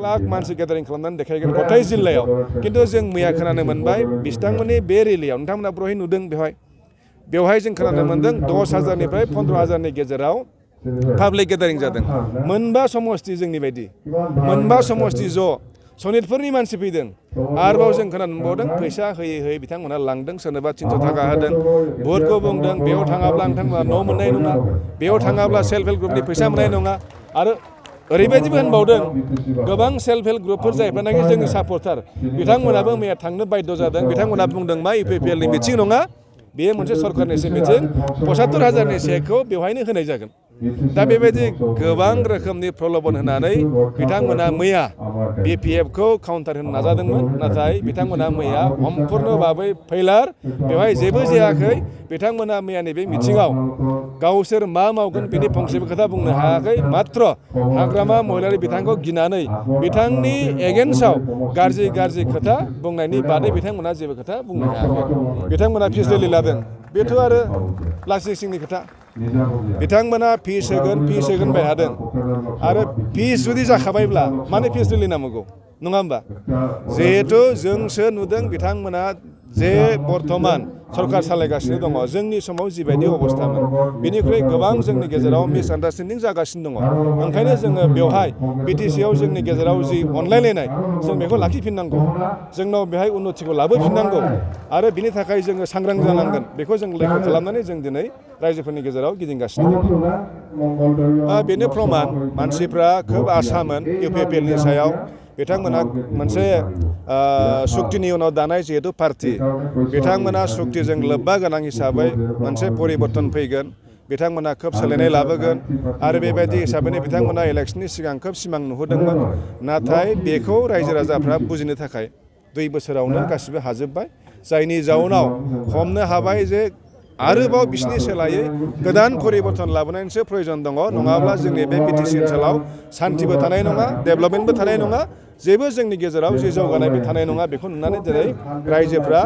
लाख मानसि गेदारिं खालामनानै देखायगोन गथाय जिल्लायाव खिन्थु जों मैया खोनानो मोनबाय बिथांमोननि बे रेलियाव नोंथांमोना ब्रहै नुदों बेवहाय जों खोनानो मोनदों 10,000निफ्राय 15,000नि गेजेराव पाब्लिक गेदारिं जादों मोनबा समस्ति जोंनि बायदि मोनबा समस्ति ज' सनितपुरनि मानसि फैदों आरोबाव जों खोनानो मोनबावदों फैसा होयै होयै बिथांमोना लांदों सोरनोबा 300 थाखा होदों भटखौ बुंदों बेयाव थाङाब्ला नोंथांमोना न' मोननाय नङा बेयाव थाङाब्ला सेल्फ हेल्प ग्रुपनि फैसा मोननाय नङा आरो ओरैबायदिबो होनबावदों गोबां सेल्फ हेल्प ग्रुपफोर जायफोरनाखि जोंनि सापर्टार बिथांमोनाबो मैया थांनो बाध्य जादों बिथांमोना बुंदों मा इउपिपिएलनि मिटिं नङा बेयो मोनसे सरकारनिसो मिटिं 75,000नि चेकखौ बेवहायनो होनाय जागोन दा बेबायदि गोबां रोखोमनि प्रल'भन होनानै बिथांमोना मैया बिपिएफखौ काउन्टार होनो नाजादोंमोन नाथाय बिथांमोना मैया सम्पुर्ण भाबै फैलार बेवहाय जेबो जायाखै बिथांमोना मैयानि बे मिटिङाव गावसोर मा मावगोन बेनि फंसेबो खोथा बुंनो हायाखै मात्र हाग्रामा महिलारि बिथांखौ गिनानै बिथांनि एगेन्स्टआव गाज्रि खोथा बुंनायनि बादै बिथांमोना जेबो खोथा बुंनो हायाखै बिथांमोना फिस रेलि लादों बेथ' आरो लासिं सिंनि खोथा बिथांमोना फिस होगोन बाय थादों आरो फिस जुदि जाखाबायब्ला मानो फिस रेलि नांगौ नङा होमबा जिहेथु जोंसो नुदों बिथांमोना जे बर्तमान सरकार सालायगासिनो दङ जोंनि समाव जिबायदि अबस्थामोन बिनिख्रुइ गोबां जोंनि गेजेराव मिसआन्डारस्टेन्डिं जागासिनो दङ ओंखायनो जोङो बेवहाय बिटिसिआव जोंनि गेजेराव जि अनलायलायनाय जों बेखौ लाखिफिननांगौ जोंनाव बेहाय उन्नतिखौ लाबोफिननांगौ आरो बिनि थाखाय जोङो सांग्रां जानांगोन बेखौ जों लक्ष्य खालामनानै जों दिनै रायजोफोरनि गेजेराव गिदिंगासिनो दं बेनो प्रमान मानसिफ्रा खोब आसामोन इउपिपिएलनि सायाव बिथांमोना मोनसे सुक्तिनि उनाव दानाय जिहेतु पार्टि बिथांमोना सुक्तिजों लोब्बा गोनां हिसाबै मोनसे परिबर्तन फैगोन बिथांमोना खोब सोलायनाय लाबोगोन आरो बेबायदि हिसाबैनो बिथांमोना इलेक्सननि सिगां खोब सिमां नुहुरदोंमोन नाथाय बेखौ रायजो राजाफ्रा बुजिनो थाखाय 2 बोसोरावनो गासिबो हाजोब्बाय जायनि जाउनाव हमनो हाबाय जे आरोबाव बिसिनि सोलायै गोदान परिबर्तन लाबोनायनिसो प्रयोजन दङ नङाब्ला जोंनि बे बिटिसि ओनसोलाव सान्थिबो थानाय नङा डेभेलपमेन्टबो थानाय नङा जेबो जोंनि गेजेराव जे जौगानायबो थानाय नङा बेखौ नुनानै दिनै रायजोफ्रा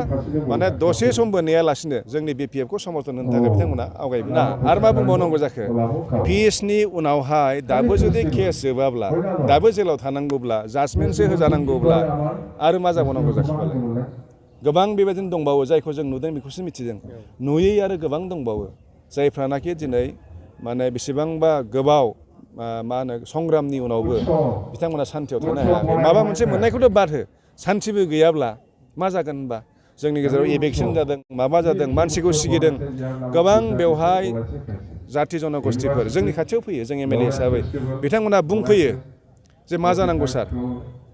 माने दसे समबो नेयालासिनो जोंनि बिपिएफखौ समर्थन होनो थाखाय बिथांमोना आवगायबो ना आरो मा बुंबावनांगौ जाखो पिसनि उनावहाय दाबो जुदि केस जोबाब्ला दाबो जेलाव थानांगौब्ला जाजमेन्टसो होजानांगौब्ला आरो मा जाबावनांगौ जाखोबालाय गोबां बेबायदिनो दंबावो जायखौ जों नुदों बेखौसो मिथिदों नुयै आरो गोबां दंबावो जायफ्रानाखि दिनै माने बेसेबांबा गोबाव मा होनो संग्रामनि उनावबो बिथांमोना सान्थियाव थानो हायाखै माबा मोनसे मोननायखौथ' बाद हो सान्थिबो गैयाब्ला मा जागोन होनबा जोंनि गेजेराव इभेकसन जादों माबा जादों मानसिखौ सिगिदों गोबां बेवहाय जाथि जनगोष्ठीफोर जोंनि खाथियाव फैयो जों एमएलए हिसाबै बिथांमोना बुंफैयो जे मा जानांगौ सार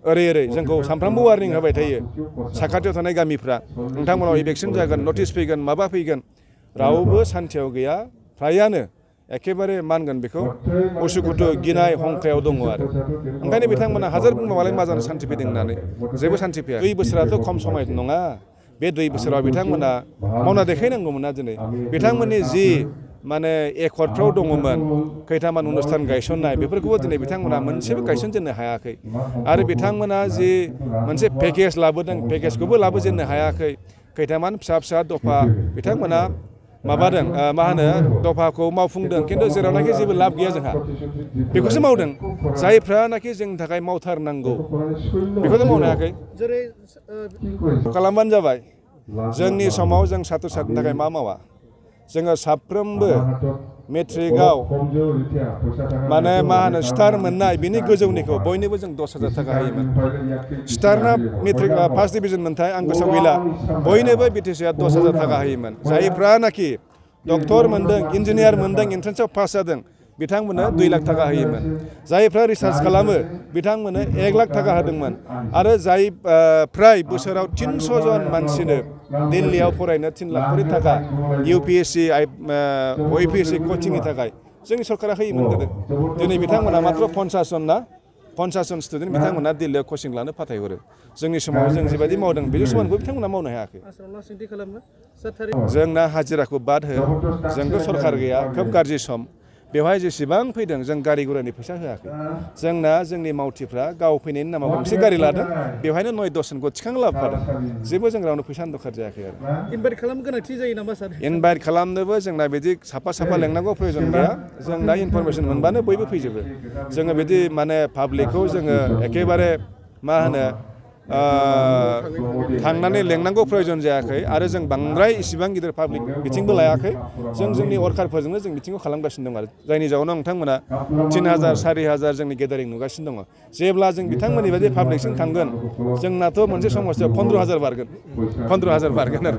ओरै जोंखौ सानफ्रामबो वार्निं होबाय थायो साखाथियाव थानाय गामिफ्रा नोंथांमोनाव इभेकसन जागोन नटिस फैगोन माबा फैगोन रावबो सान्थियाव गैया फ्रायानो एखेबारे मानगोन बेखौ उसुखुथु गिनाय हंखायाव दङ आरो ओंखायनो बिथांमोना हाजार बुंबालाय मा जानो सान्थि फैदों होननानै जेबो सान्थि फैया 2 बोसोराथ' खम समाय नङा बे 2 बोसोराव बिथांमोना मावना देखायनांगौमोन ना दिनै बिथांमोननि जि माने एकर्डफ्राव दङमोन खैथामान अनुस्थान गायसननाय बेफोरखौबो दिनै बिथांमोना मोनसेबो गायसनजेननो हायाखै आरो बिथांमोना जि मोनसे पेकेज लाबोदों पेकेजखौबो लाबोजेननो हायाखै खैथामान फिसा दफा बिथांमोना माबादों मा होनो दफाखौ मावफुंदों खिन्थु जेरावनाखि जेबो लाब गैया जोंहा बेखौसो मावदों जायफ्रानाखि जोंनि थाखाय मावथारनांगौ बेखौथ' मावनो हायाखै खालामबानो जाबाय जोंनि समाव जों सात्र सात्रनि थाखाय मा मावा जोङो साफ्रोमबो मेट्रिकआव माने मा होनो स्टार मोननाय बिनि गोजौनिखौ बयनिबो जों 10,000 थाखा होयोमोन स्टारना मेट्रिक फार्स्ट डिभिजन मोनथाय आं गोसोआव गैला बयनोबो बिटिसिआ 10,000 थाखा होयोमोन जायफ्रानाखि डक्टर मोनदों इन्जिनियार मोनदों एन्ट्रेन्सआव पास जादों बिथांमोननो 2 लाख थाखा होयोमोन जायफ्रा रिसार्च खालामो बिथांमोननो 1 लाख थाखा होदोंमोन आरो जाय फ्राय बोसोराव 300 जन मानसिनो दिल्लीयाव फरायनो 3 लाख करि थाखा इउपिएससि ओइपिएससि कचिंनि थाखाय जोंनि सरकारा होयोमोन गोदो दिनै बिथांमोना मात्र 50 जन स्टुडेन्ट बिथांमोना दिल्लीयाव कचिं लानो फाथायहरो जोंनि समाव जों जिबायदि मावदों बे समावबो बिथांमोना मावनो हायाखै जोंना हाजिराखौ बाद हो जोंथ' सरकार गैया खोब गाज्रि सम बेवहाय जेसेबां फैदों जों गारि गुरानि फैसा होआखै जोंना जोंनि मावथिफ्रा गाव फैनायनि नामाव गंसे गारि लादों बेवहायनो 9-10 जनखौ थिखांना लाबोफादों जेबो जों रावनो फैसा दरखार जायाखै आरो इनभाइट खालामनो गोनांथि जायो नामा सार इनभाइट खालामनोबो जोंना बिदि साफा लेंनांगौ प्रयोजन गैया जोंना इनफरमेसन मोनबानो बयबो फैजोबो जोङो बिदि माने पाब्लिकखौ जोङो एखेबारे मा होनो थांनानै लेंनांगौ प्रयोजन जायाखै आरो जों बांद्राय इसिबां गिदिर पाब्लिक मिटिंबो लायाखै जों जोंनि वर्कारफोरजोंनो जों मिटिंखौ खालामगासिनो दं आरो जायनि जाउनाव नोंथांमोना 3000-4000 जोंनि गेदारिं नुगासिनो दङ जेब्ला जों बिथांमोननि बायदि पाब्लिकसिम थांगोन जोंनाथ' मोनसे समस्यायाव 15,000 बारगोन 15,000 बारगोन आरो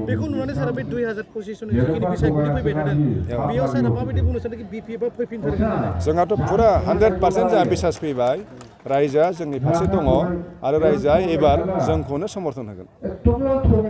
बेखौ नुनानै सारा बे 2000 पजिशननि जिखिनि बिसायख'थि फैबाय थादों बेयाव सारा माबायदि बुंनो सानदों बिपिएफआ फैफिनथारगोन होननानै जोंहाथ' फुरा 100% जोंहा बिसास फैबाय रायजोआ जोंनि फारसे दङ आरो रायजोआ एबार जोंखौनो समर्थन होगोन